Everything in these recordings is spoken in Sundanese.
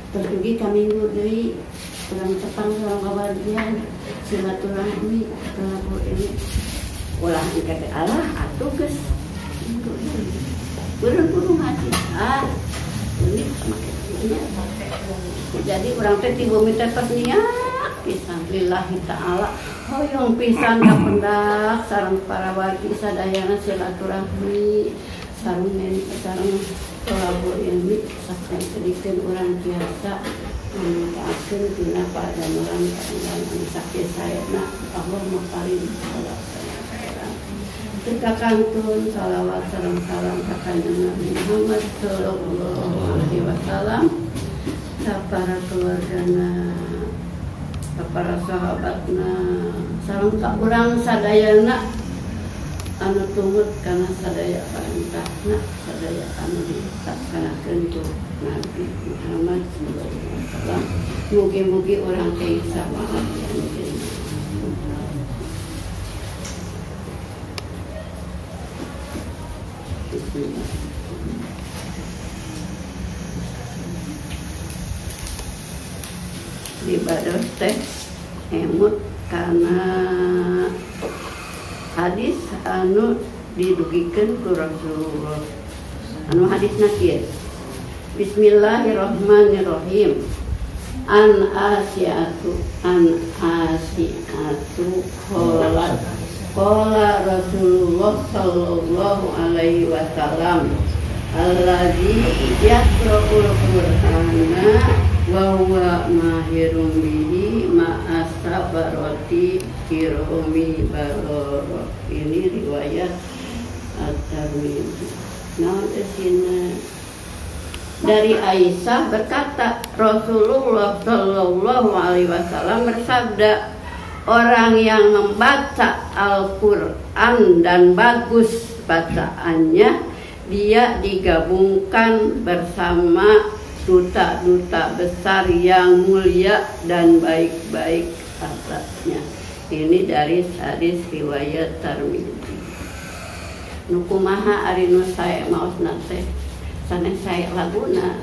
Terus dugi ka minggu deui urang tepang sareng kabagian silaturahmi tolabul ilmi ulah engke teh alah atuh geus minggu deui. Beureun ngaji ah ini make nya. Jadi urang teh ti bumi teh tos niat pisan lillahi ta'ala hoyong pisan kapendak sareng para wargi sadayana silaturahmi sareng sareng tolabul ilmi saking urang biasa manfaakeun tina padamelan anu sakieu saena Allah maparin salawat teu kakantun salawat sareng salam ka Kanjeng Nabi Muhammad sallallahu alaihi wasallam ka para keluargana ka para sahabatna sareng ka urang sadayana anu tumut kana sadaya parentahna sadaya anu dilaksanakeun ku Nabi Muhammad sallallahu alaihi wasallam. Mugi-mugi urang teh syafaat anjeun. Bismillah. Dibados teh emut kana hadis anu didugikeun ku Rasulullah. Anu hadisna kieu. Bismillahirrahmanirrahim. An asiatu qala qala Rasulullah sallallahu alaihi wasallam allazi yaqra'ul qur'ana wa huwa mahirun bihi ma'asabarati kirami baroro. Ini riwayat At-Tirmidzi. Naon esina dari Aisyah berkata Rasulullah sallallahu alaihi wasallam bersabda, orang yang membaca Al-Qur'an dan bagus bacaannya, dia digabungkan bersama duta-duta besar yang mulia dan baik-baik akhlaknya. Ini dari hadis riwayat Tirmidzi. Nu kumaha ari nu sae maosna teh? Sanes sae laguna.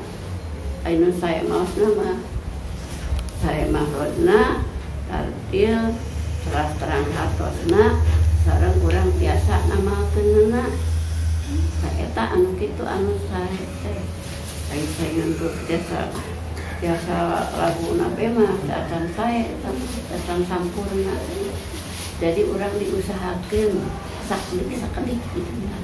Ari nu sae maosna mah sae mahrodna, tartil, teras terang hartosna, sareng urang biasa ngamalkeunna. Saeta anu kitu anu sae teh. Ai saengan biasa biasa laguna be mah acan sae, acan sampurna. Jadi urang diusahakeun sakedik-sakedik gitu nya.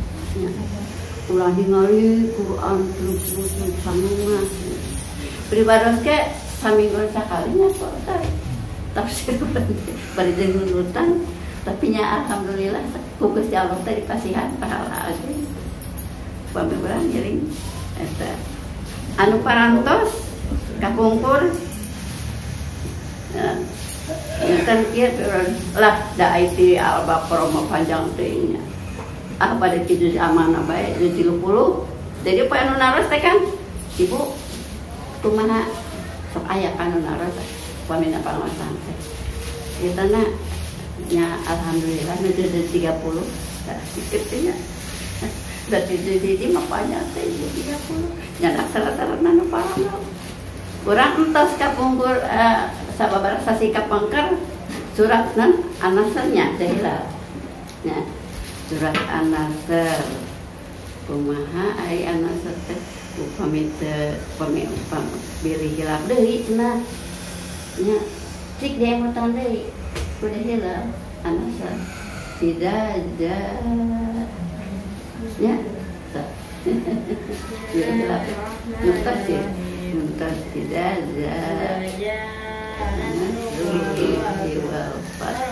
Ulah ningali Quran terus sanungan. Pribados ke saminggu sakali nya kok teh. Tafsir bari jeung nurutan, tapi nya alhamdulillah ku Gusti Allah teh dipasihan pahala oge. Upami urang ngiring eta anu parantos kapungkur kan kieu lah da IT Al-Baqarah mah panjang teuing nya. Ah pada kitu amanah bae 30. Jadi poe anu naros teh kan ibu kumaha sok aya kan anu naros pamina pangaosan teh. Eta na nya alhamdulillah nu 30 tah kitu nya. Da jadi mah panjang teh 30. Nya dasar-dasarna nu parano. Urang entos kapungkur sababaraha sasi kapengker surat nan An-Nasrnya teh hilal. Nya surat An-Nasr kumaha ai An-Nasr teh upami teu upami upami hilal deui cenah. Nya cik diemutan deui udah hilal An-Nasr. Tidak ja nya hilal. Nuntas ya. Nuntas tidak ja wal fath.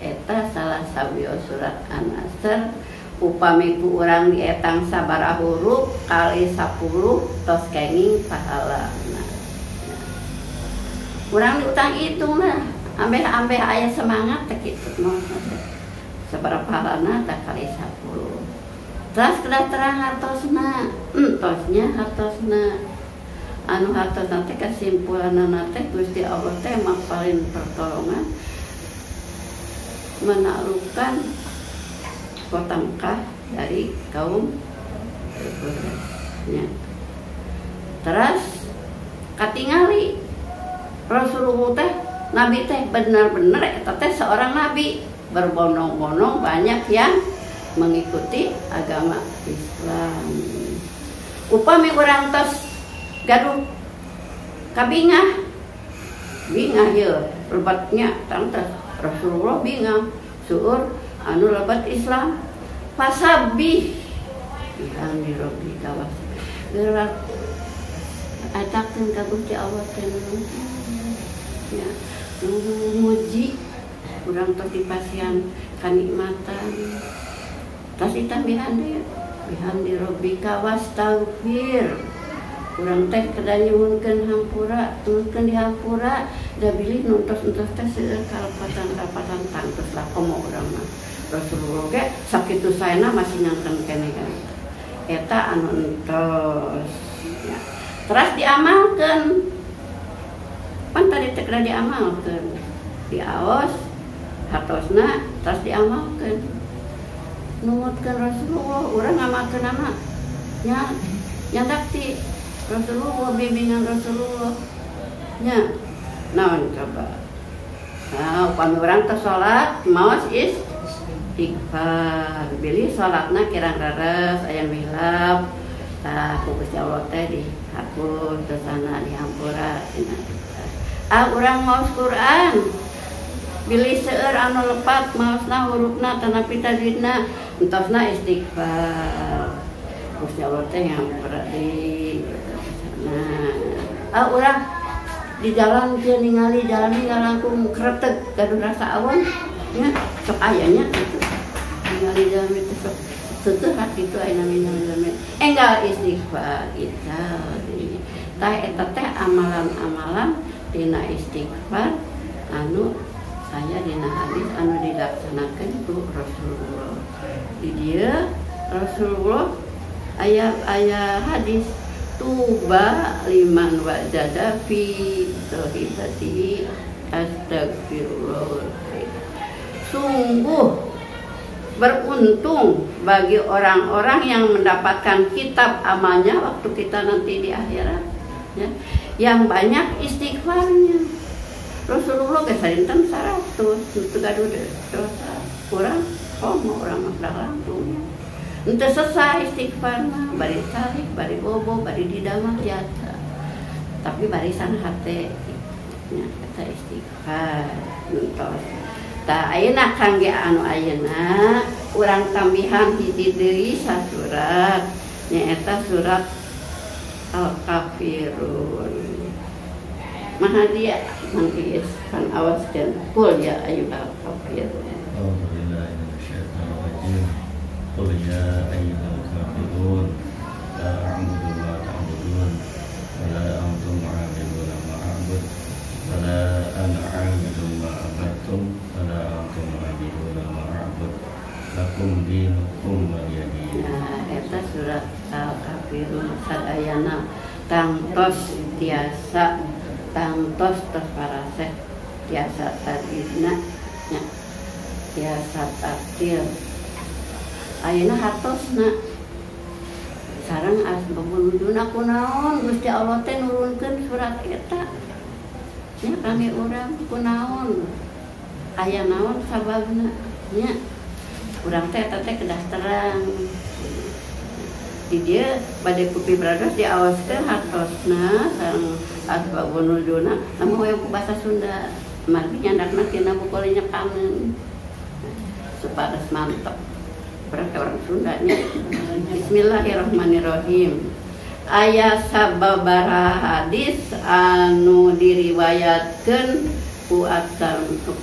Eta salah sawios surat An-Nasr upami ku urang dietang sabaraha huruf kali 10 tos kenging pahalana. Urang diutang hitung lah, ambeh-ambeh aya semangat teh kitu maksudna teh. Sabaraha pahalana tah kali 10. Terus kedah terang hartosna, entosnya hartosna. Anu hartosna teh kesimpulanna teh Gusti Allah teh mapalin pertolongan menaklukkan kota Mekah dari kaum Quraisy. Terus katingali Rasulullah teh nabi teh benar-benar eta teh seorang nabi, berbondong-bondong banyak yang mengikuti agama Islam. Upami urang tos gaduh kabingah bingah ye lebatnya tangtos Rasulullah bingah seueur anu lebat Islam fasabih bihamdi rabbika wasgerak atakeun ka Gusti Allah teh nya muji urang tos dipasihan kanikmatan tos ditambihan deui bihamdi rabbika wastaghfir. Urang teh kedah nyuhunkeun hampura, nuhunkeun dihampura, da bilih nu entos-entos teh seueur kalepatan-kalepatan tangtos lah komo urang mah. Rasulullah ge sakitu saena masih nyangkeun keneh kan. Eta anu entos ya. Teras diamalkeun. Pan tadi teh kedah diamalkeun. Diaos hartosna teras diamalkeun. Numutkeun Rasulullah, urang ngamalkeun mah nya nyandak ti Rasulullah, bimbingan Rasulullah nya naon coba. Nah, upami urang teh salat maos istighfar, bilih salatna kirang rares aya nu hilap tah ku Gusti Allah teh dihapus dosana dihampura cenah. Ah urang maos Quran bilih seueur anu lepat maosna hurufna tanapi tajwidna entosna istighfar. Gusti Allah teh ngampura deui. Nah, urang di jalan kieu ningali jalan ngalangkung kretek gaduh rasa awon nya sok aya nya kitu. Ningali jalan teh sok seueuh kitu aya nami-nami. Enggal istighfar eta. Tah eta teh amalan-amalan dina istighfar anu aya dina hadis anu dilaksanakeun ku Rasulullah. Di dieu Rasulullah aya hadis tuba liman wajada fi sahibatihi astagfirullah. Sungguh beruntung bagi orang-orang yang mendapatkan kitab amalnya waktu kita nanti di akhirat ya, yang banyak istighfarnya. Rasulullah ge sarinten 100 teu gaduh dosa kurang komo urang mah langkung. Ente selesai istighfar mah bari calik, bari bobo, bari didamah tiasa. Tapi barisan hate nya eta istighfar entos. Tah ayeuna kangge anu ayeuna urang tambihan hiji deui sasurat nyaeta surat Al-Kafirun. Maha dia Mang Iis pan awaskeun kul ya ayyuhal kafirun. Qul ya ayyuhal kafirun la a'budu ma ta'budun wa la antum 'abiduna ma a'bud wa la ana 'abidun ma 'abadtum wa la antum 'abiduna ma a'bud lakum dinukum waliyadin. Nah, eta surat Al-Kafirun sadayana tangtos tiasa tangtos tos paraseh tiasa tadina nya tiasa tartil. Ayeuna hartosna sareng asbabun kunaon Gusti Allah teh nurunkeun surat eta nya kangge urang kunaon aya naon sababna nya urang teh eta teh kedah terang di dieu bade ku pibrados diawaskeun hartosna sareng asbabun nuzulna lamun hoyong ku basa Sunda margi nyandakna tina buku lenyekaneun supados mantep. Berarti orang Sundanya. Bismillahirrahmanirrahim. Aya sababaraha hadis anu diriwayatkeun ku Atsam ku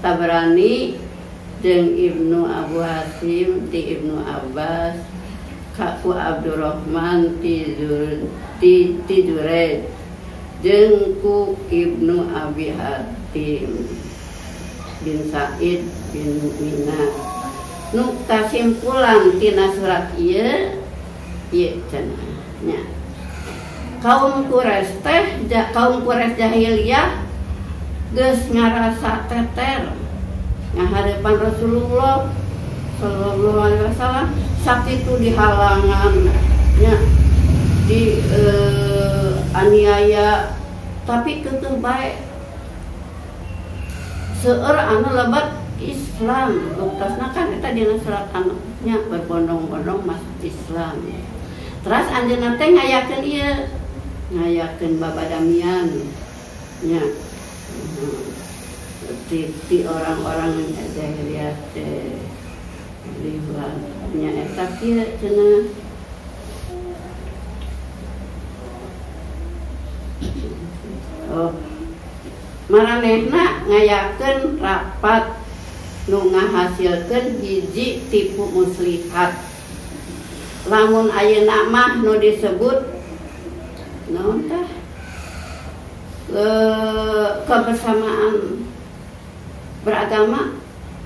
Tabrani jeung Ibnu Abu Hasim ti Ibnu Abbas ka ku Abdurrahman ti Jurej jeung ku Ibnu Abi Hatim bin Said bin Mina. Nu kasimpulan tina surat ieu ieu cenah. Nya. Kaum Quraisy teh kaum Quraisy jahiliyah geus ngarasa teter ngahareupan Rasulullah sallallahu alaihi wasallam sakitu dihalangan nya di aniaya tapi keukeuh bae seueur anu lebat Islam buktasna kan eta dina surat anaknya berbondong-bondong masuk Islam. Terus anjeunna teh ngayakeun ieu ngayakeun babadamian nya ti orang-orang jahiliyah teh nya eta kieu cenah oh maranehna ngayakeun rapat nu ngahasilkeun hiji tipu muslihat. Lamun ayeuna mah nu disebut naon tah kebersamaan beragama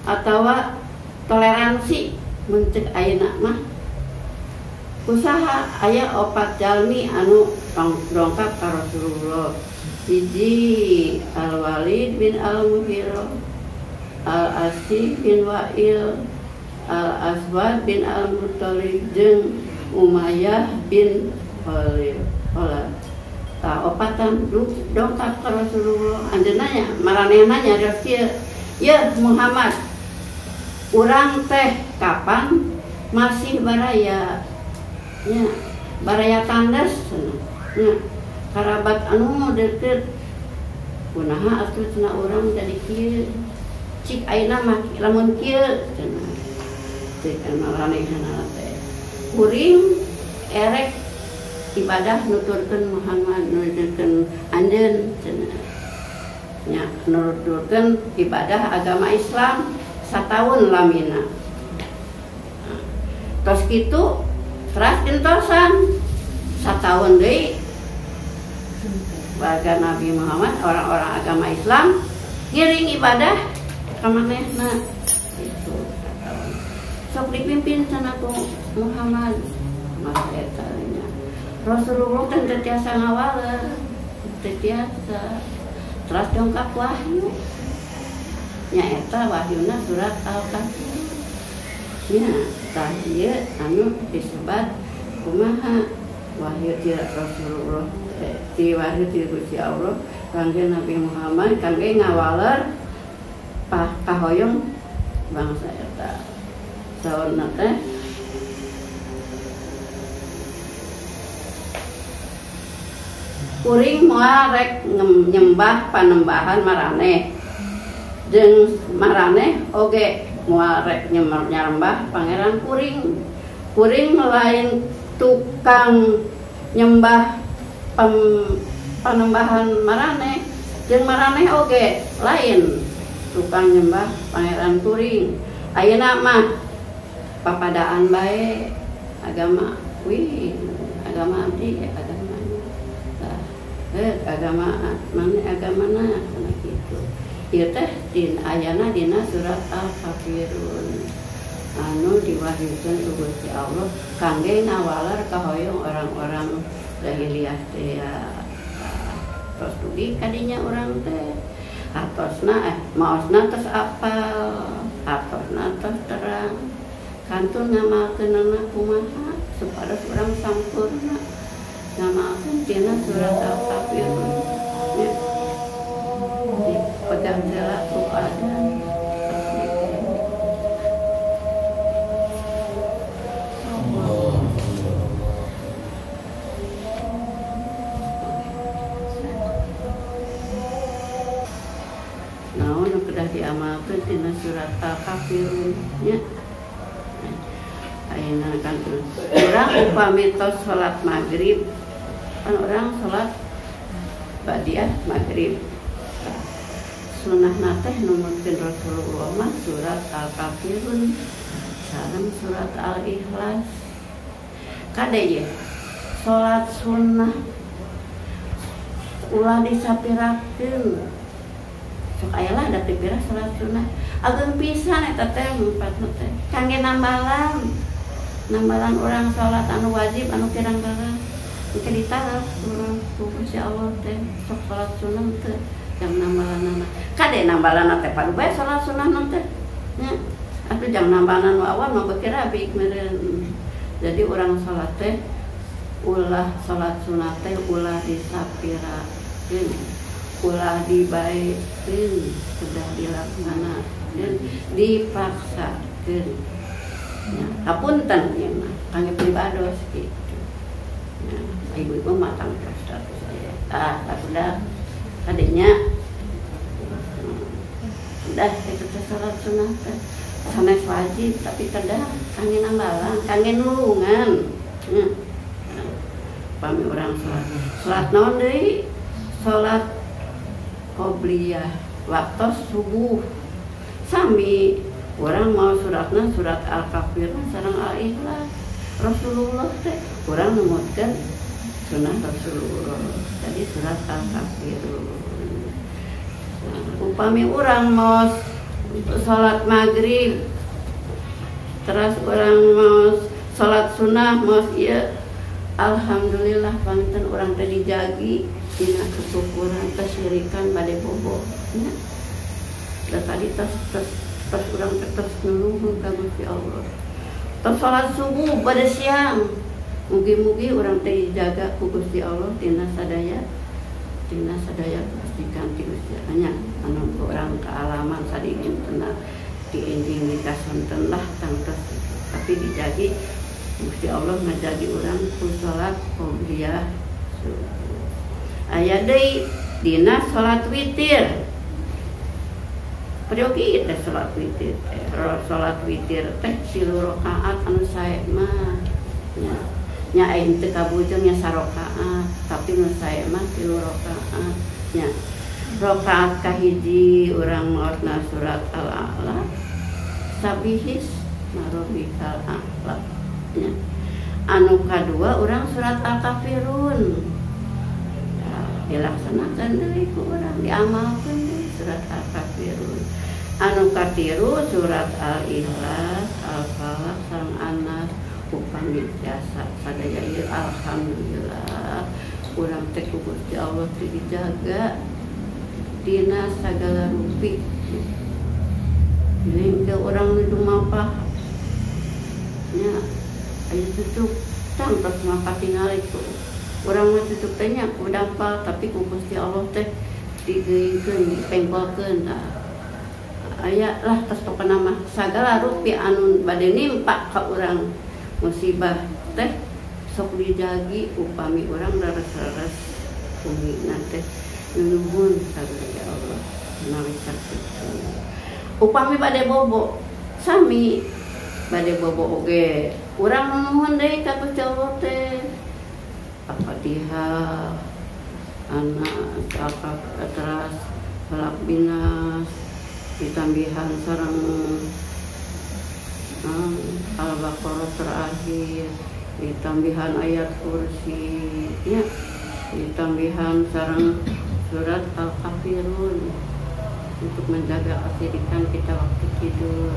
atawa toleransi mun ceuk ayeuna mah usaha aya opat jalmi anu dongkap ka Rasulullah. Hiji Al-Walid bin Al-Mughirah, Al-Asi bin Wa'il, Al-Aswad bin Al-Muttalib jeung Umayyah bin Khalil. Tah opatan dongkap ka Rasulullah. Anjeunna nya maranehna nyarios kieu, "Yeuh Muhammad, urang teh kapan masih baraya nya, baraya tandes cenah nya, karabat anu deukeut kunaha atuh cenah urang jadi kieu, cik ayeuna mah lamun kieu cenah." Cik maranehna teh kuring erek ibadah nuturkeun Muhammad, nuturkeun anjeun cenah nya, nuturkeun ibadah agama Islam sataun lamina. Tos kitu teras gentosan sataun deui warga Nabi Muhammad orang-orang agama Islam ngiring ibadah ka manehna gitu sataun. Sok dipimpin cenah ku Muhammad mah eta nya. Rasulullah teh teu tiasa ngawaler, teu tiasa. Teras dongkap wahyu. Nya eta wahyuna surat Al-Kafirun. Nya tah ieu anu disebat kumaha wahyu ti Rasulullah ti wahyu ti Gusti Allah kangge Nabi Muhammad kangge ngawaler kahoyong bangsa eta. Saurna teh kuring moal rek nyembah panembahan maraneh jeung maraneh oge moal rek nyembah pangeran kuring. Kuring lain tukang nyembah panembahan maraneh jeung maraneh oge lain tukang nyembah pangeran kuring. Ayeuna mah papadaan bae agama wih agama abdi agama agama mana agamana cenah kitu. Ieu teh din ayana dina surat Al-Kafirun anu diwahyukeun ku Gusti Allah kangge ngawaler kahoyong orang-orang jahiliyah teh. Tos dugi kadinya urang teh atosna maosna tos apal, atosna tos terang, kantun ngamalkeunana kumaha supados urang sampurna ngamalkeun tina surat Al-Kafirun nya. Dipegang heula ku adan. Naon nu kedah diamalkeun tina surat Al-Kafirun nya. Ayeuna kan urang upami tos salat maghrib kan orang salat ba'diyah maghrib. Sunahna teh numutkeun Rasulullah mah surat Al-Kafirun sareng surat Al-Ikhlas. Kade ye salat sunnah ulah disapirakeun. Sok aya lah da teu pira salat sunnah. Ageung pisan eta teh mupatna teh kangge nambalan. Nambalan urang salat anu wajib anu kirang-kirang. Engke ditaraf urang ku Gusti Allah teh sok salat sunah teh jang nambalanana. Kade nambalana teh padu bae salat sunah teh. Nya atuh jang nambalan nu awal mah beuki rabi meureun. Jadi urang salat teh ulah salat sunah teh ulah disapirakeun, ulah dibaekeun, kedah dilaksanakeun, dipaksakeun. Nya hapunten ieu mah kangge pribados kitu. Nya ibu-ibu mah tangtos status aya. Ah, udah adanya udah itu teh salat sunah teh sanes wajib tapi kedah kangge nambalan, kangge nulungan. Nya pami urang salat. Salat naon deui? Salat qobliyah waktu subuh. Sami urang mau suratna surat Al-Kafirun sareng Al-Ikhlas. Rasulullah teh urang numutkeun sunah Rasulullah. Jadi surat Al-Kafirun. Nah, upami urang mau salat maghrib terus urang mau salat sunah mau ieu alhamdulillah panginten urang teh dijagi dina kesyukuran kesyirikan bade bobo nya. Da tadi tos tos tos urang teh tos nuluhun ka Gusti Allah. Tos salat subuh bade siang mugi-mugi urang teh dijaga ku Gusti Allah tina sadaya pastikan ti Gusti nya anu urang kaalaman sadinten di enjing nikah sonten lah tangtos tapi dijagi Gusti Allah ngajagi urang ku salat qobliyah subuh. Aya deui dina salat witir. Peryogi teh salat witir teh. Salat witir teh 3 rakaat anu sae mah. Nya nya aing teu kabujeng nya sarakaat, tapi nu sae mah 3 rakaat. Nya rakaat kahiji urang maosna surat Al-A'la, sabihis marobikal a'la. Nya. Anu kadua urang surat Al-Kafirun. Ya, dilaksanakan deui ku urang, diamalkeun deui surat Al-Kafirun. Anu katilu surat Al-Ikhlas, Al-Falaq sareng An-Nas upami jasa sadaya ieu alhamdulillah urang teh ku Gusti Allah teh dijaga dina sagala rupi. Ini ke urang nu dumapah nya aya tutup tangtos mah katingali ku urang mah tutup teh nya ku dampal tapi ku Gusti Allah teh digeuingkeun dipengkolkeun. Tah aya lah tos pokona mah sagala rupi anu bade nimpa ka urang musibah teh sok dijagi upami urang leres-leres umina teh nunuhun ka Gusti Allah menawi sakitu. Upami bade bobo sami bade bobo oge urang nunuhun deui ka Gusti Allah teh Al-Fatihah, An-Nas, Al-Teras, Falaq Binas, ditambihan sareng Al-Baqarah terakhir, ditambihan ayat kursi, ya, ditambihan sareng surat Al-Kafirun untuk menjaga kesyirikan kita waktu tidur.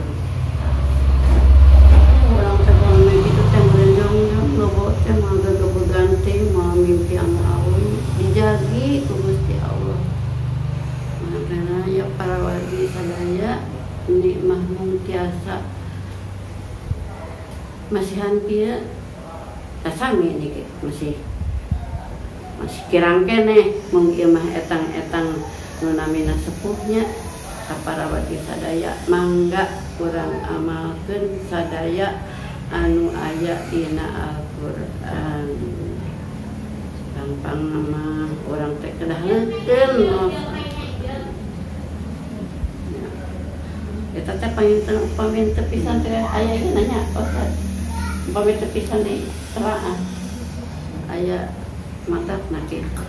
Orang teh mimpi itu teh merenjong-jong, lobo teh mah gagabegan teh mah mimpi anu awon dijagi ku Gusti Allah. Makana ya para wargi sadaya nikmah mung tiasa masihan kieu sami niki masih kirang keneh mung ieu mah etang-etang nu namina sepuhnya ka para wargi sadaya mangga urang amalkeun sadaya anu aya dina Al-Qur'an. Gampang mah urang teh kedah leukeun. Eta teh panginten upami teu pisan teh aya ieu nanya Ustaz. Upami teu pisan di telaah aya matakna kitu.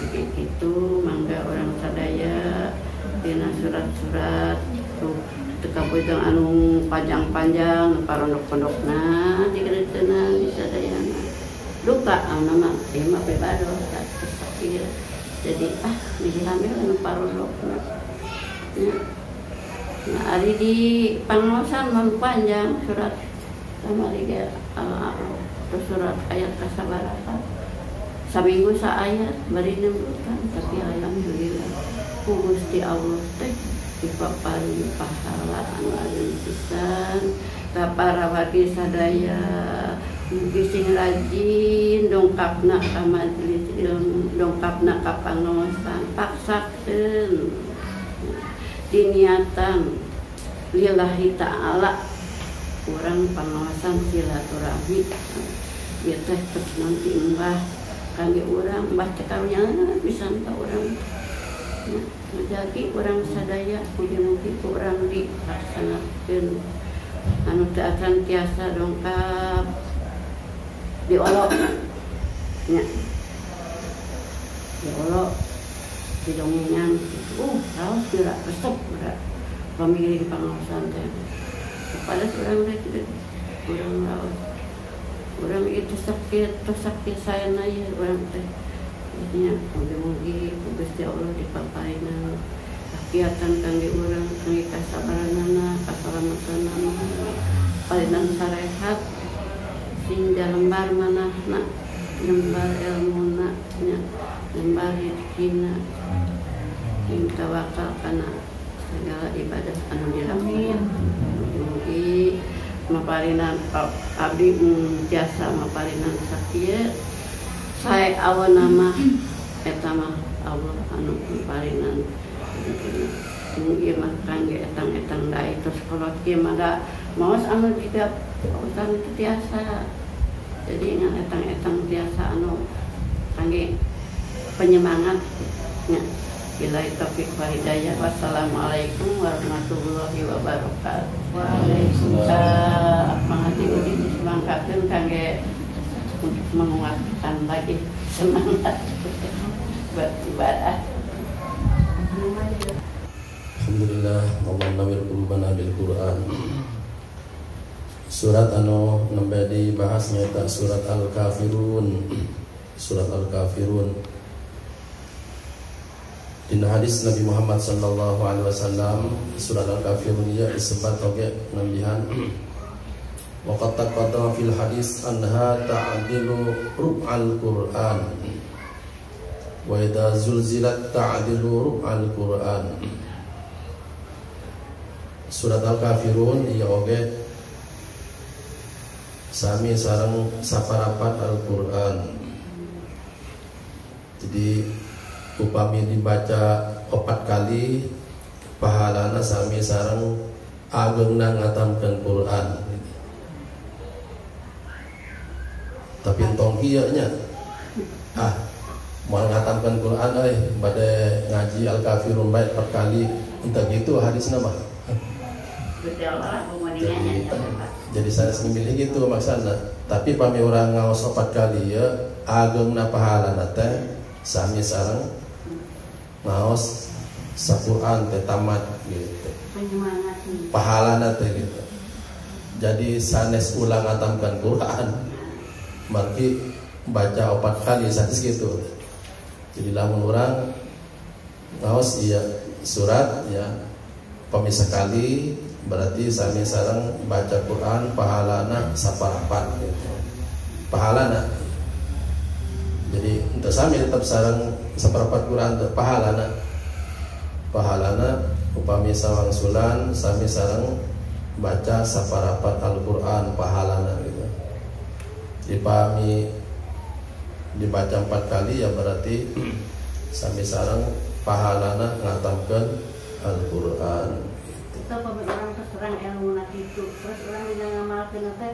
Kitu mangga urang sadaya dina surat-surat tuh teu kabujang anu panjang-panjang nu parondok-pondokna digeureuteunna di sadayana. Duka anu mah ieu mah pribados sakit. Jadi milihan we anu parondokna. Nya. Nah, ari di pangaosan mah panjang surat kamari ge Al-A'raf. Terus surat ayat kasabaraha saminggu saayat bari nembutan tapi alhamdulillah ku Gusti Allah teh dipaparin pahala anu ageung pisan ka para wargi sadaya mugi sing rajin dongkapna ka majelis ilmu dongkapna ka pangaosan paksakeun diniatan lillahi ta'ala urang pangaosan silaturahmi ieu teh terus nanti mbah kangge urang mbah teh karunya pisan ka urang ngajagi urang sadaya mugi-mugi ku urang dilaksanakeun anu teu acan tiasa dongkap diolok nya diolok didongengan raos geura resep geura pamiring pangaosan teh kepada urang teh kitu urang raos urang itu sakit tos sakit saena ieu urang teh nya mugi-mugi ku Gusti Allah dipaparina kakiatan kangge urang kangge kasabaranana kasalamatanana palinan sarehat sing lembar manahna lembar ilmuna nya lembar rezekina sing tawakal kana segala ibadah anu dilakukan mugi-mugi maparinan abdi jasa maparinan sakieu sae awana mah eta mah Allah anu maparinan mugi mah kangge etang-etang dae terus kolot kieu mah da maos anu tidak urusan itu tiasa jadi ngan etang-etang tiasa anu kangge penyemangat nya. Billahi taufik wal hidayah. Wassalamualaikum warahmatullahi wabarakatuh. Waalaikumsalam. Mangga ugi disemangkakeun kangge untuk menguatkan lagi semangat buat ibadah. Alhamdulillah, Allah nawir qulubana bil Quran. Surat anu nembe dibahas nyaeta surat Al-Kafirun. Surat Al-Kafirun. Dina hadis Nabi Muhammad sallallahu alaihi wasallam surat Al-Kafirun ieu disebat oge nambihan wa qad taqaddama fil hadis anha ta'dilu rub'al Qur'an wa idza zulzilat ta'dilu rub'al Qur'an. Surat Al-Kafirun ieu oge sami sareng saparapat Al-Qur'an. Jadi upami dibaca 4 kali pahalana sami sareng ageungna ngatamkeun Quran. Tapi entong kieu nya. Ah, moal ngatamkeun Quran euy bade ngaji Al-Kafirun bae 4 kali entah gitu hadisna mah. Jadi saya memilih gitu maksudna. Tapi pami urang ngaos 4 kali ya ageungna pahalana teh sami sareng ngaos saquran teh tamat gitu. Pahalana teh gitu. Jadi sanes ulang ngatamkeun Quran margi baca 4 kali sanes gitu. Jadi lamun urang ngaos ieu surat ya pami sekali berarti sami sareng baca Quran pahalana saparapat gitu. Pahalana. Jadi untuk sami tetap sareng saparapat Quran pahalana. Pahalana upami sawangsulan sami sareng baca saparapat Al-Qur'an pahalana gitu. Dipahami dibaca 4 kali ya berarti sami sareng pahalana ngatamkeun Al-Qur'an. Kita orang terserang ilmu nanti itu terus orang yang ngamalkeun teh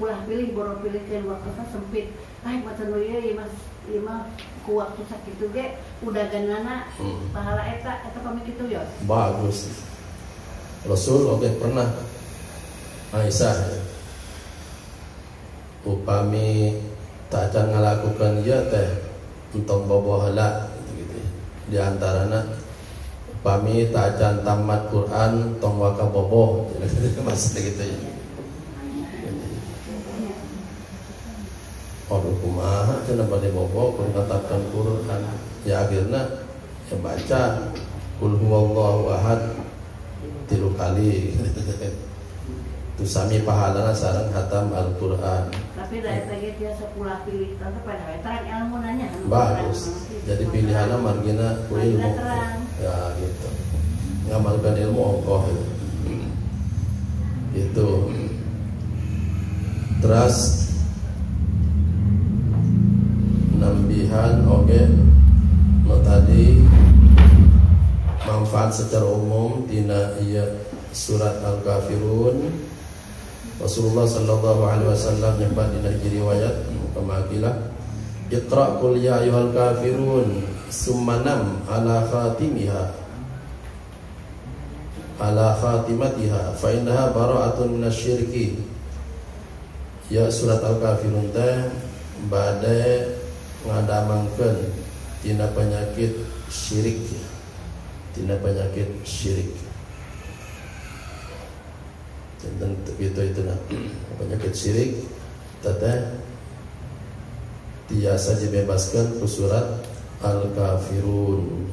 pulah pilih boro pilihkeun waktuna sempit. Ah macan nu ieu mas ieu mah ku waktu sakitu ge udaganana pahala eta eta pami kitu ya. Bagus. Rasul oge pernah Aisyah upami tak acan ngalakukeun ieu teh entong bobo heula gitu. Di antarana upami tak acan tamat Quran tong waka bobo maksudnya gitu ya. Waduh kumaha cenah bade bobo kun katakan Quran ya akhirna ya baca qul huwallahu ahad 3 kali. Tu sami pahalana sareng khatam Al-Qur'an. Tapi da eta ge tiasa pula pilih tante pada terang ilmu nanya. Bagus. Jadi pilihanna margina ku ilmu. Ya gitu. Ngamalkan ilmu ongkoh itu. Itu. Terus nambihan oge nu tadi manfaat secara umum dina ieu surat Al-Kafirun. Rasulullah sallallahu alaihi wasallam nyebat dina hiji riwayat kamakilah Iqra qul ya ayyuhal kafirun summa nam ala khatimiha ala khatimatiha fa innaha bara'atun minasyirki. Ya surat Al-Kafirun teh bade ngadamangkeun tina penyakit syirik, tina penyakit syirik. Tentu itu nah penyakit syirik teteh tiasa dibebaskan ku surat Al-Kafirun.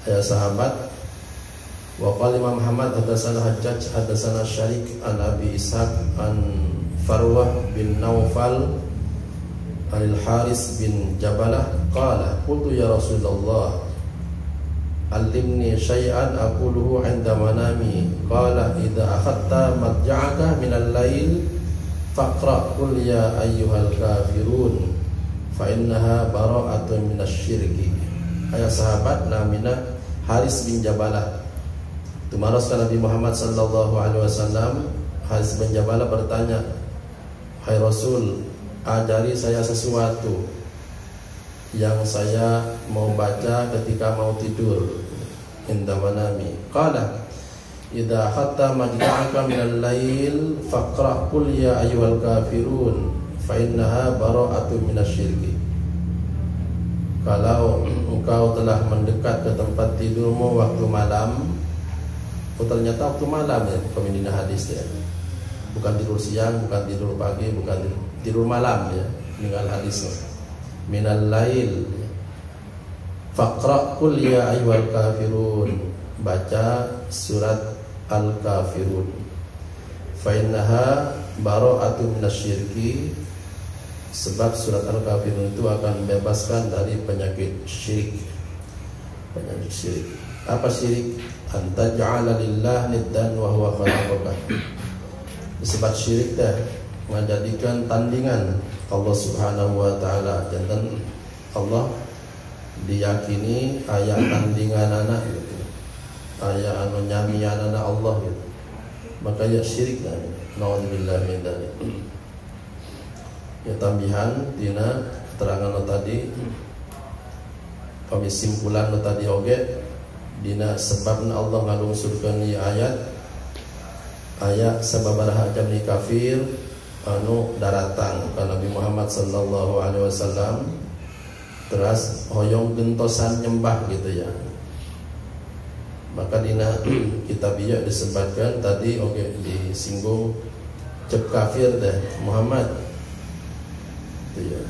Ya sahabat, wa qala Imam Muhammad hadatsana Hajjaj hadatsana Syarik an Abi Ishaq an Farwah bin Naufal anil Haris bin Jabalah qala qultu ya Rasulullah allimni syai'an aquluhu 'inda manami qala idza akhadta madja'aka minal lail faqra qul ya ayyuhal kafirun fa innaha bara'atun minasyirki. Ayat sahabat namina Haris bin Jabalah. Tumaros ka Nabi Muhammad sallallahu alaihi wasallam, Haris bin Jabalah bertanya, "Hai Rasul, ajari saya sesuatu yang saya mau baca ketika mau tidur." Inda manami. Qala idza hatta majla'aka minal lail faqra qul ya ayyuhal kafirun fa innaha bara'atun minasyirki. Kalau engkau telah mendekat ke tempat tidurmu waktu malam, oh ternyata waktu malam ya pemindina hadis ya. Bukan tidur siang, bukan tidur pagi, bukan tidur malam ya, dengan hadisnya. Minal lail faqra qul ya ayyuhal kafirun, baca surat Al-Kafirun, fa innaha bara'atun minasyirki, sebab surat Al-Kafirun itu akan membebaskan dari penyakit syirik. Penyakit syirik. Apa syirik? Anta ja'ala lillah niddan wa huwa khalaqaka. Disebut syirik teh menjadikan tandingan Allah Subhanahu wa taala. Jantan Allah diyakini aya tandinganana gitu. Aya anu nyamianana Allah gitu. Maka ya syirik namanya. Nauzubillah min dzalik. Ya tambihan dina keterangan tadi, pemisimpulan tadi oge dina sebabna Allah ngalungsurkeun ieu ayat ayat sababaraha jalmi kafir anu daratang ka Nabi Muhammad sallallahu alaihi wasallam teras hoyong gentosan nyembah gitu ya. Maka dina kitab ieu disebutkan tadi oge disinggung cep kafir deh Muhammad gitu ya.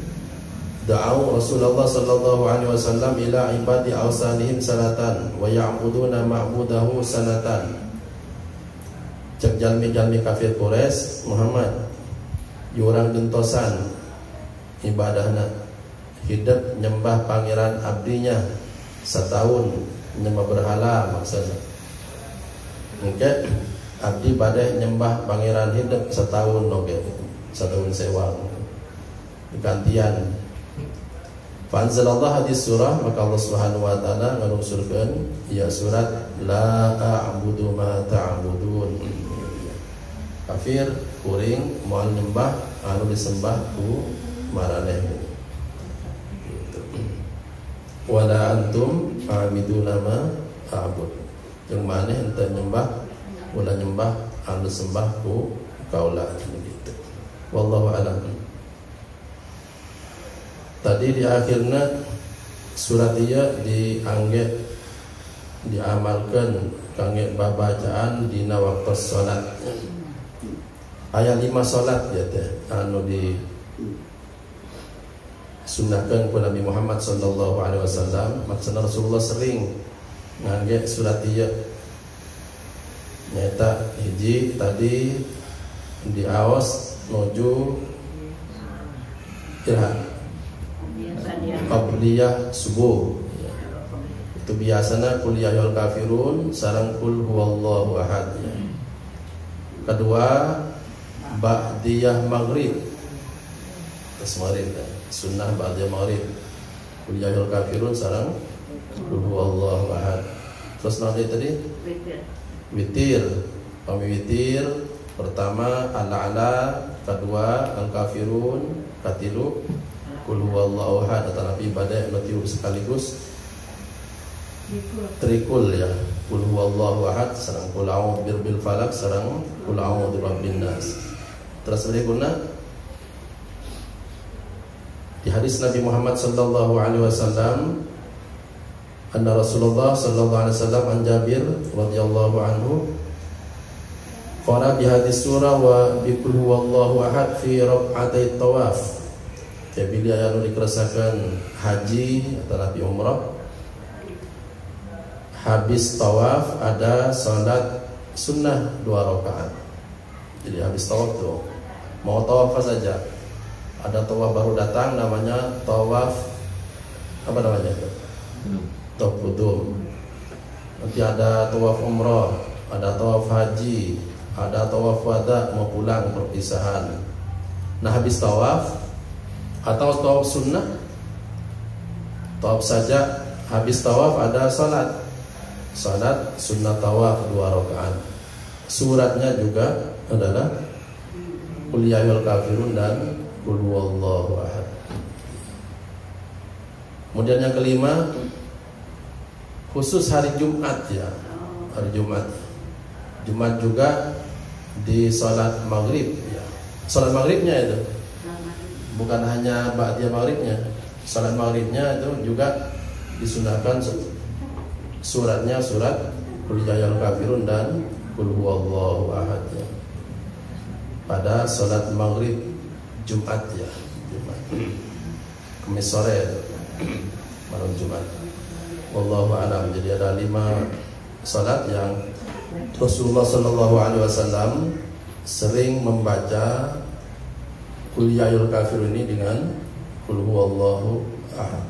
Da'au Rasulullah sallallahu alaihi wasallam ila ibadi awsanihim sanatan wa ya'buduna ma'budahu sanatan. Cek jalmi-jalmi kafir Quraisy, Muhammad yurang gentosan ibadahna, hidup nyembah pangeran abdinya setahun nyembah berhala maksudnya. Engke abdi badai nyembah pangeran hidup setahun oge, setahun sewang gantian. Fa anzalallahu hadis surah, maka Allah Subhanahu wa taala ngalungsurkeun ya surat la a'budu ma ta'budun. Kafir kuring moal nyembah anu disembah ku maraneh gitu. Wala antum a'biduna ma a'bud. Jeung maneh henteu nyembah ulah nyembah anu disembah ku kaula gitu. Wallahu a'lam. Tadi di akhirnya surat ieu diangge diamalkan kangge babacaan dina waktu salat. Ayat 5 salat ya teh anu di sunahkan ku Nabi Muhammad sallallahu alaihi wasallam. Maksudna Rasulullah sering ngangge surat ieu Nyata hiji tadi diaos nuju iraha qabliyah subuh ya. Itu biasanya qul ya ayyuhal kafirun sareng qul huwallahu ahad ya. Kedua ba'diyah maghrib, terus maghrib ya. Sunnah ba'diyah maghrib qul ya ayyuhal kafirun sareng qul huwallahu ahad. Terus nanti tadi witir, pami witir pertama ala-ala, kedua al-kafirun, katilu qul huwallahu ahad atau nabi ibadah nu sekaligus trikul ya, qul huwallahu ahad sareng qul a'udzu birabbil falaq sareng qul a'udzu birabbin nas. Terus berikutnya di hadis Nabi Muhammad sallallahu alaihi wasallam anna Rasulullah sallallahu alaihi wasallam an Jabir radhiyallahu anhu qara bi hadis surah wa bi qul huwallahu ahad fi rak'atay tawaf. Bila anu dikeresakan haji atau nabi umrah, habis tawaf ada salat sunnah 2 rakaat. Jadi habis tawaf tuh mau tawaf saja. Ada tawaf baru datang namanya tawaf apa namanya itu? Tawaf qudum. Nanti ada tawaf umrah, ada tawaf haji, ada tawaf wada mau pulang perpisahan. Nah habis tawaf atau tawaf sunnah, tawaf saja habis tawaf ada salat. Salat sunnah tawaf 2 rakaat. Suratnya juga adalah qul ya ayyuhal kafirun dan qul huwallahu ahad. Kemudian yang kelima khusus hari Jumat ya, hari Jumat. Jumat juga di salat maghrib ya. Salat maghribnya itu bukan hanya ba'diyah maghribnya. Salat maghribnya itu juga disunahkan suratnya surat qul ya ayyuhal kafirun dan qul huwallahu ahad ya. Pada salat maghrib Jumat ya, Jumat. Kamis sore itu, malam Jumat. Wallahu a'lam. Jadi ada 5 salat yang Rasulullah sallallahu alaihi wasallam sering membaca qul ya ayyuhal kafirun ini dengan qul huwallahu ahad.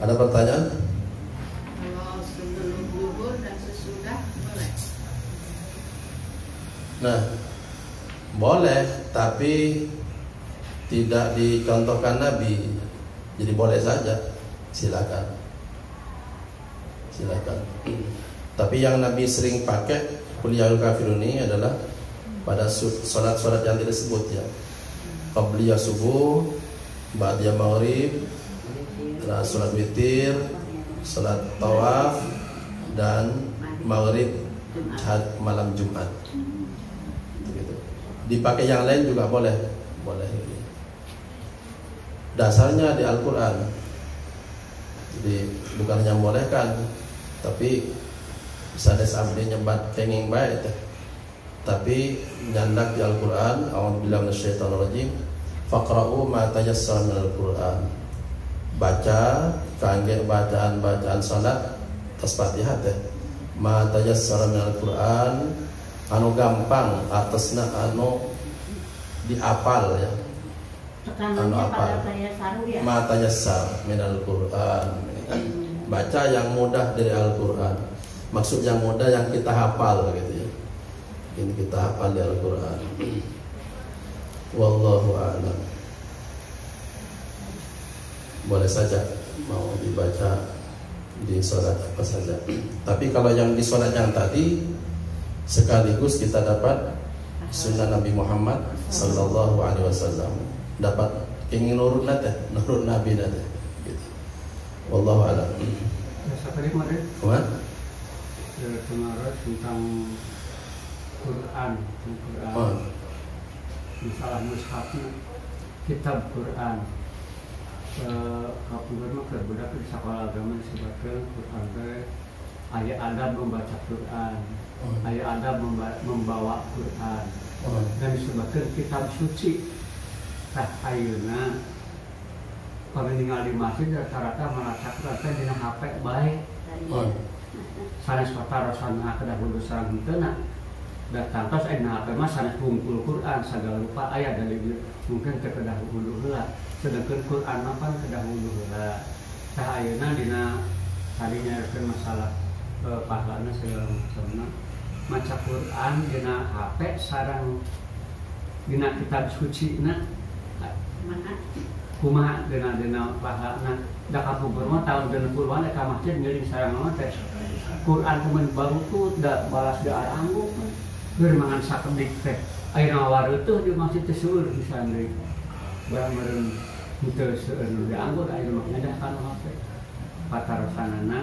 Ada pertanyaan? Kalau sebelum zuhur dan sesudah boleh? Nah, boleh, tapi tidak dicontohkan Nabi. Jadi boleh saja, silakan. Silakan. Tapi yang Nabi sering pakai qul ya ayyuhal kafirun ini adalah pada salat-salat yang tidak disebut ya. Qabliyah subuh, ba'diyah maghrib, salat witir, salat tawaf, dan maghrib malam Jumat. Begitu. Dipakai yang lain juga boleh, boleh. Dasarnya di Al-Quran. Jadi bukan hanya membolehkan, tapi sanes abdi nyebat kenging bae teh. Tapi nyandak di Al-Quran, a'udzubillahi minasyaitonirrajim, faqra'u ma tayassara minal Quran. Baca kangge bacaan-bacaan salat tas Fatihah teh. Ma tayassara minal Quran anu gampang atasna anu diapal ya. Anu apal. Ya. Ma tayassar minal Quran. Baca yang mudah dari Al-Quran. Maksud yang mudah yang kita hafal gitu ya. Ini kita hafal di Al-Quran. Wallahu a'lam. Boleh saja mau dibaca di sholat apa saja. Tapi kalau yang di sholat yang tadi sekaligus kita dapat sunnah Nabi Muhammad sallallahu alaihi wasallam. Dapat ingin nurut nate, nurut Nabi nate. Gitu. Wallahu a'lam. Kumaha? Tentang Quran, Quran. Masalah mushafnya, kitab Quran. Kapungkur mah keur budak di sekolah agama disebutkeun Quran teh aya adab membaca Quran, aya adab membawa Quran. Dan disebutkeun kitab suci. Tah ayeuna pami ningali masjid rata-rata maca Quran teh dina HP bae. Sanes patarosan kedah wudu sareng henteu na. Da tangtos aya HP mah sanes hungkul Quran sagala rupa aya dari mungkin teu kedah wudu heula. Sedangkan Quran mah pan kedah wudu heula. Tah ayeuna dina tadi nyarekeun masalah pahalana segala macamna. Maca Quran dina HP sareng dina kitab suci na kumaha dina pahalana. Da kapungkur mah tahun 60-an ka masjid ngiring sareng mah teh Quran kumaha barutu da balas da aranggu keur mangan sakedik teh ayeuna wareutuh di masjid teh seueur pisan deui barang meureun henteu seueur nu dianggo da ayeuna mah nyadah kana HP patarosanana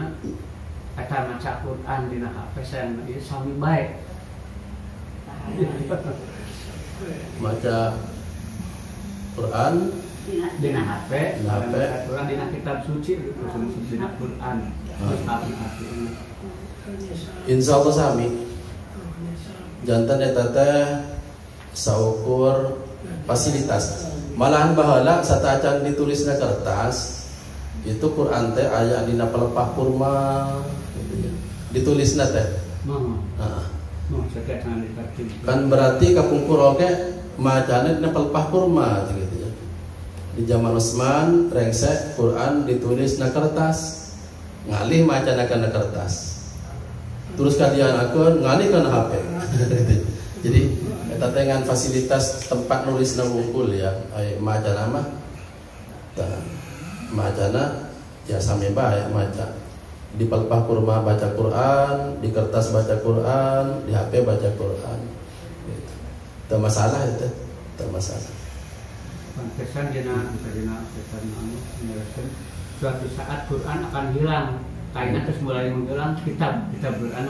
eta maca Quran dina HP sareng ieu sami bae. Maca Quran dina HP, Quran dina kitab suci dina Quran. Insyaallah sami. Jantan eta teh saukur fasilitas. Malahan baheula sateuacan ditulisna kertas itu Quran teh aya dina pelepah kurma gitu ya. Ditulisna teh. Heeh. Kan berarti kapungkur oge macana dina pelepah kurma gitu ya. Di zaman Utsman rengsek Quran ditulis na kertas, ngalih macana kana kertas. Terus kadianakeun ngalih kana HP. Jadi eta teh ngan fasilitas tempat nulisna wungkul ya. Ai macana mah tah macana ya sami bae maca. Di pelepah kurma baca Quran, di kertas baca Quran, di HP baca Quran. Gitu. Teu masalah itu, teu masalah. Pantesan dina pesan anu menjelaskan suatu saat Quran akan hilang. Kayaknya terus mulai menghilang kitab Quran.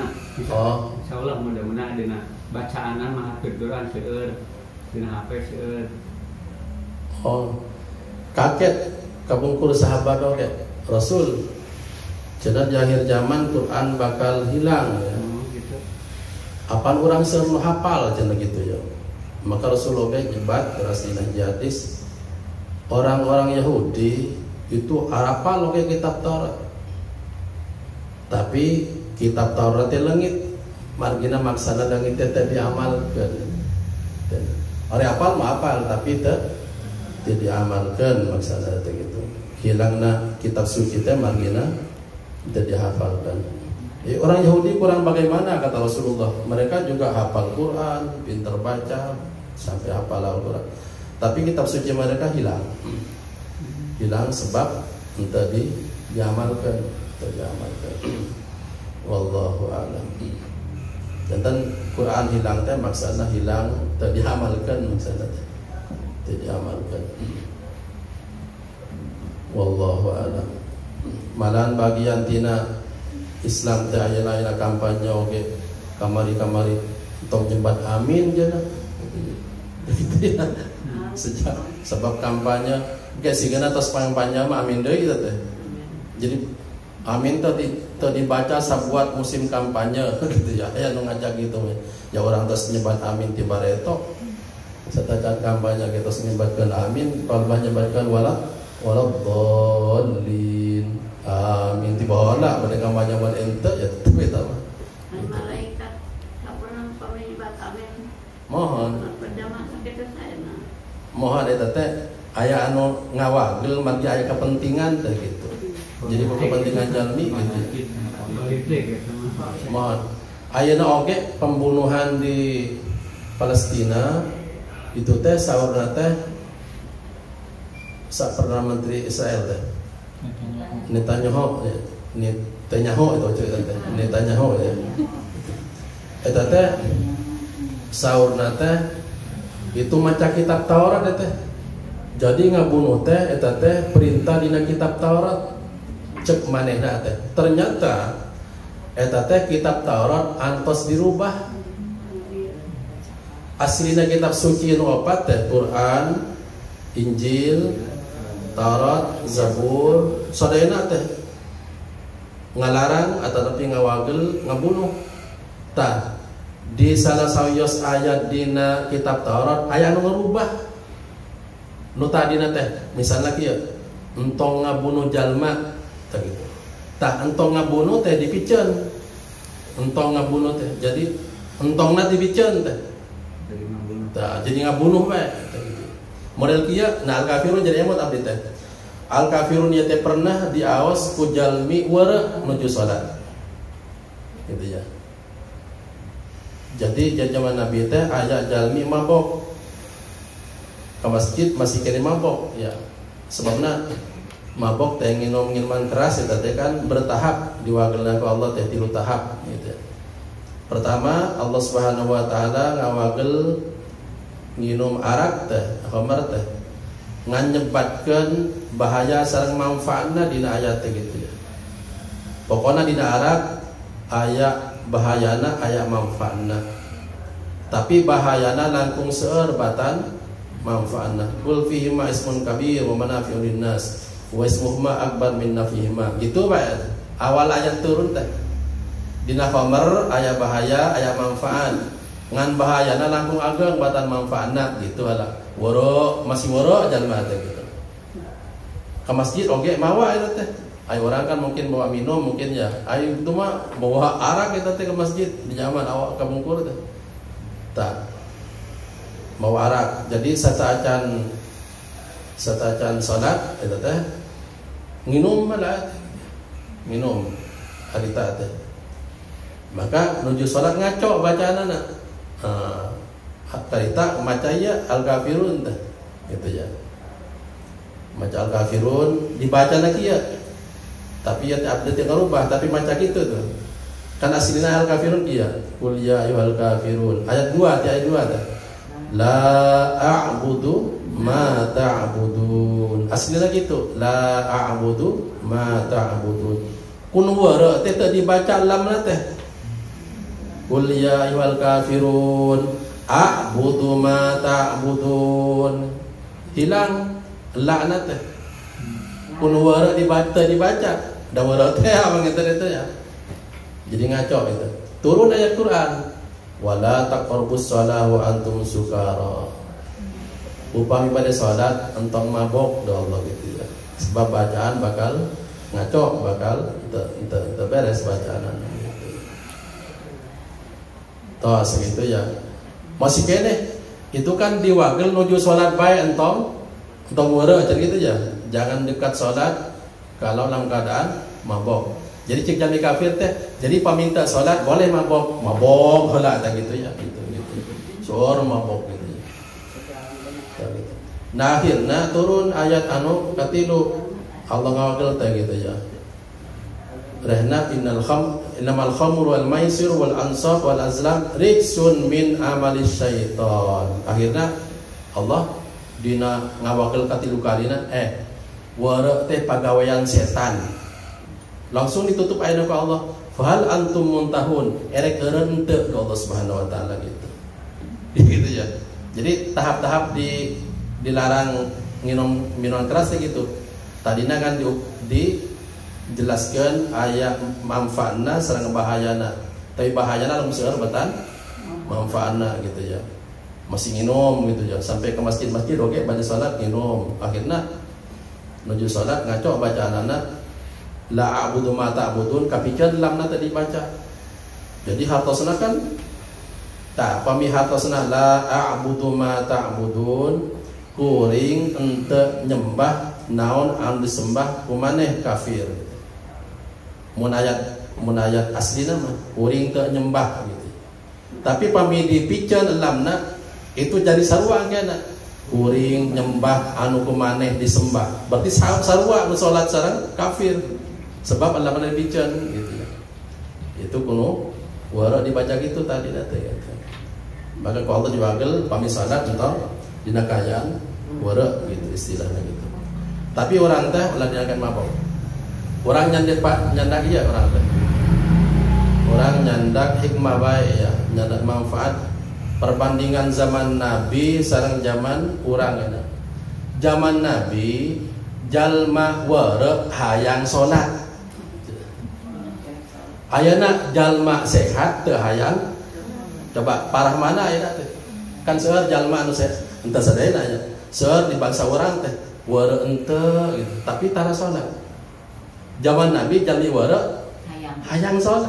Oh. Insyaallah mudah-mudahan dina bacaanna mah Quran seueur, dina HP seueur. Oh. Kaget kapungkur sahabat oge. Rasul cenah di akhir zaman Quran bakal hilang ya. Gitu. Apan urang seueur nu hafal cenah gitu ya. Maka Rasulullah nyebat teras dina hadis orang-orang Yahudi itu hafal oge kitab Taurat. Tapi kitab Taurat teh leungit, margina maksana leungit teh diamalkeun. Ari hafal mah hafal tapi teu diamalkeun maksana teh gitu. Hilangna kitab suci teh margina teu dihafalkan. Ya, orang Yahudi kurang bagaimana kata Rasulullah. Mereka juga hafal Quran, pintar baca, sampai hafal Al-Quran. Tapi kitab suci mereka hilang. Hilang sebab entah diamalkan, entah diamalkan. Wallahu a'lam. Jantan Quran hilang teh maksana hilang teu diamalkan maksana teh. Teu diamalkan. Wallahu a'lam. Malahan bagian tina Islam teh ayeuna kampanye oge kamari-kamari tong nyebat amin cenah. Gitu ya. Sejak sebab kampanye ge sigana tos kampanye mah amin deui kitu teh. Jadi amin teh dibaca sabuat musim kampanye gitu ya. Aya nu ngajak gitu ya orang tos nyebat amin ti bareto. Satacan kampanye ge tos nyebatkeun amin, palebah nyebatkeun wala waladdallin. Amin ti baheula bade kampanye mah ente ya tetep eta mah. Malaikat kapan pamenyebat amin. Mohon. Mohon eta teh aya anu ngawagel margi aya kepentingan teh gitu. Jadi kepentingan jalmi gitu. Mohon. Ayeuna oge pembunuhan di Palestina itu teh saurna teh sa Perdana Menteri Israel teh. Netanyahu ya. Netanyahu itu cerita teh. Netanyahu ya. Eta teh saurna teh itu maca kitab Taurat teh. Jadi ngabunuh teh eta teh perintah dina kitab Taurat cek manehna teh. Ternyata eta teh kitab Taurat antos dirubah. Aslina kitab suci nu opat teh Quran, Injil, Taurat, Zabur, sadayana teh ngalarang atau tapi ngawagel ngabunuh. Tah di salah sawios ayat dina kitab Taurat aya nu ngarubah nu tadina teh misalna kieu entong ngabunuh jalma tah gitu. Tah entong ngabunuh teh dipiceun Entong ngabunuh teh. Jadi entongna dibiceun teh. Jadi ngabunuh. Tah, jadi ngabunuh bae teh gitu. Model kieu, nah al-kafirun jadi emot abdi teh. Al-kafirun ieu teh pernah diaos ku jalmi weureuh nuju salat. Gitu ya. Jadi zaman Nabi teh aya jalmi mabok. Ke masjid masih kene mabok ya. Sebabna mabok teh nginum minuman keras eta teh kan bertahap diwagelna ku Allah teh 3 tahap gitu. Pertama Allah Subhanahu wa taala ngawagel nginum arak teh khamar teh nganyebatkeun bahaya sareng manfaatna dina ayat teh gitu ya. Pokona dina arak aya bahayana aya manfaatna. Tapi bahayana langkung seueur batan manfaatna. Qul fihi ma ismun kabir wa manafi'un linnas wa ismuhuma akbar min nafihima. Gitu Pak. Awal ayat turun teh. Dina khamar aya bahaya aya manfaat. Ngan bahayana langkung ageng batan manfaatna gitu lah. Woro masih woro jalma teh gitu. Ke masjid oge mawa eta teh. Ayo orang kan mungkin bawa minum mungkin ya. Ayo itu mah bawa arak eta teh ke masjid di zaman awak kabungkur teh. Tah. Mawa arak. Jadi sataacan salat eta teh nginum malah minum harita teh. Maka nuju salat ngaco bacaanana. Harita maca ieu al-kafirun teh gitu ya. Maca al-kafirun dibaca lagi ya. Tapi ya abdi teh ngarubah tapi maca kitu tuh. Kan aslina al-kafirun dia. Qul ya ayyuhal kafirun. Ayat 2 teh ayat 2 teh. La a'budu ma ta'budun. Aslina gitu. La a'budu ma ta'budun. Kun wara teh teu dibaca lamna teh. Qul ya ayyuhal kafirun a'budu ma ta'budun. Hilang laknat teh. Kun wara dibaca dibaca. Da wara teh abang eta teh ya. Jadi ngaco itu. Turun ayat Quran. Wala taqrabus shalah wa antum sukara. Upami pada salat entong mabok do Allah gitu ya. Sebab bacaan bakal ngaco, bakal teu beres bacaan gitu. Toh segitu ya. Masih kene itu kan diwagel nuju salat bae entong entong weureuh aja gitu ya. Jangan dekat salat kalau dalam keadaan mabok. Jadi cek jami kafir teh, jadi paminta salat boleh mabok, mabok heula tah gitu ya, gitu gitu. Sor mabok gitu. Ya, gitu. Nah akhirnya turun ayat anu katilu Allah ngawagel teh gitu ya. Rehna innal kham innamal khamru wal maisir wal ansab wal azlam rijsun min amalis syaitan. Akhirnya Allah dina ngawagel katilu kalina wara teh pagawean setan. Langsung ditutup ayat ku Allah. Fahal antum muntahun, erek eureun teu ku Allah Subhanahu wa taala gitu. Gitu ya. Jadi tahap-tahap dilarang minum minuman keras gitu. Tadina kan dijelaskan ayat manfaatna sareng bahayana. Tapi bahayana lamun seueur batan manfaatna gitu ya. Masih nginum gitu ya. Sampai ke masjid-masjid oge baca salat nginum. Akhirna nuju salat ngaco bacaanana la a'budu ma ta'budun kapikeun lamna tadi dibaca. Jadi hartosna kan tah pami hartosna la a'budu ma ta'budun kuring ente nyembah naon anu disembah ku maneh kafir. Mun ayat aslina mah kuring teu nyembah gitu. Tapi pami dipiceun lamna itu jadi sarua engkena. Kuring nyembah anu ku maneh disembah. Berarti sarua nu salat sareng kafir. Sebab Allah mana dipiceun gitu ya. Itu kuno wara dibaca gitu tadi teh ya. Maka ku Allah diwagel pami salat entah dina kaayaan wara gitu istilahnya gitu. Tapi orang teh ulah dinakan mabok. Orang nyandak pak nyandak iya orang teh. Orang nyandak hikmah bae ya, nyandak manfaat perbandingan zaman Nabi sareng zaman urang ya. Zaman Nabi jalma wara hayang salat. Ayeuna jalma sehat teu hayang. Coba parah mana ayeuna teh? Kan seueur jalma anu sehat, entah sadayana aya. Seueur di bangsa urang teh weureuh henteu gitu, tapi tara salat. Zaman Nabi jalmi weureuh hayang salat.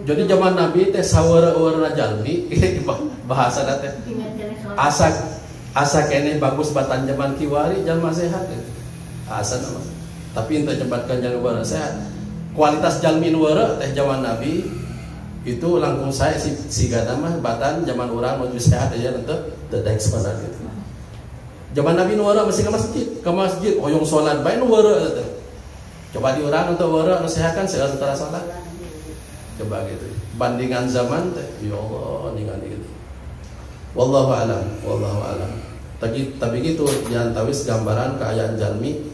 Jadi zaman Nabi teh saweureuweurna jalmi bahasa teh asa keneh bagus batan zaman kiwari jalma sehat teh. Asa mah. Tapi ente nyebatkan jalma sehat. Kualitas jalmi nu weureuh teh zaman Nabi itu langkung saya sigana mah batan zaman urang menuju sehat aja ente teu daek sepadan gitu. Zaman Nabi nu weureuh mesti ke masjid hoyong salat bae nu weureuh teh. Coba di urang untuk weureuh nu sehat kan seueur tara salat. Coba gitu. Bandingan zaman teh ya Allah ningali gitu. Wallahu alam, wallahu alam. Tapi gitu diantawis gambaran keayaan jalmi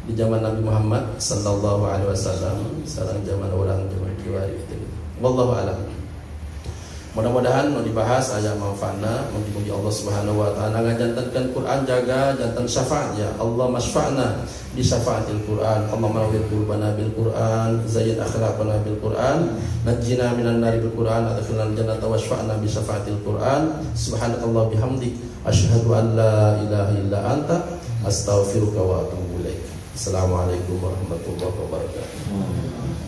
di zaman Nabi Muhammad sallallahu alaihi wasallam sareng zaman urang zaman kiwari gitu. Wallahu alam. Mudah-mudahan nu dibahas aya manfaatna, mugi-mugi Allah Subhanahu wa taala ngajantenkeun Quran jaga janten syafaat ya Allah masfa'na bi syafaatil Quran. Allahumma nawwir qulubana bil Quran, zayyin akhlaqana bil Quran, najjina minan nari bil Quran, adkhilna jannata wasfa'na bi syafaatil Quran. Subhanakallah bihamdik asyhadu an la ilaha illa anta astaghfiruka wa atubu ilaik. Assalamualaikum warahmatullahi wabarakatuh.